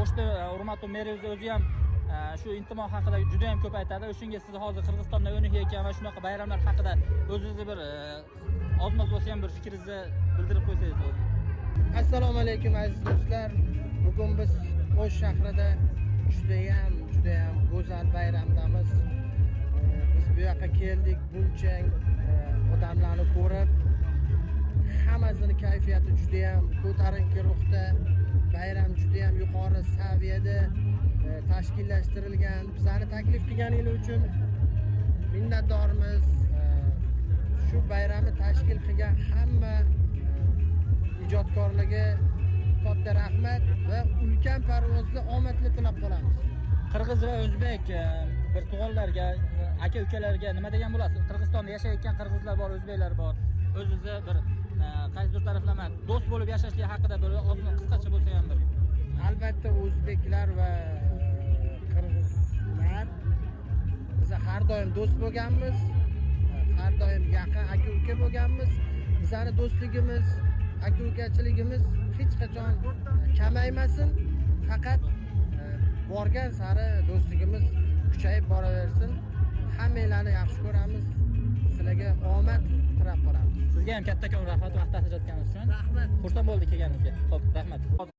O'shda hurmatli merimiz o'zi ham shu intimo haqida juda ham ko'p aytadi. O'shunga siz hozir Qirg'izistonda o'ynayotgan va shunaqa bayramlar haqida o'zingizni bir ozmoz bo'lsa ham bir fikringizni bildirib qo'ysangiz bo'ladi. Assalomu alaykum, aziz do'stlar. Bugun biz O'sh shahrida judayam, judayam go'zal bayramdamiz. Biz bu yoqqa keldik, buncha odamlarni ko'rib, hammasini kayfiyati judayam ko'tarinki ruhda, bayram judayam yuqori saviyada tashkillashtirilgan. Bizani taklif qilganingiz uchun minnatdormiz. Shu bayramni tashkil qilgan hamma ijodkorlarga katta rahmat va ulkan parvozda omadli tilab qolamiz. Qirg'iz va o'zbek bir tug'anlarga, aka ukalarga nima degan bo'lasiz? Qirg'izistonda yashayotgan qirg'izlar bor, o'zbeklar bor. O'zingizni bir qaysidir taraflama do'st bo'lib yashashlik haqida bir ozgina qisqacha bo'lsa ham bir. Albatta, o'zbeklar va qirg'izlar biz har doim do'st bo'lganmiz, har doim yaqin aka uka bo'lganmiz. Bizani do'stligimiz, aka ukachiligimiz hech qachon kamaymasin, faqat borgan sari do'stligimiz kuchayib boraversin. Hammanglarni yaxshi ko'ramiz, sizlarga omad tilab qolamiz. Sizga ham kattakon rahmat vaqt ajratganingiz uchun. Rahmat. Xursand bo'ldik kelganingizga. Xo'p, rahmat.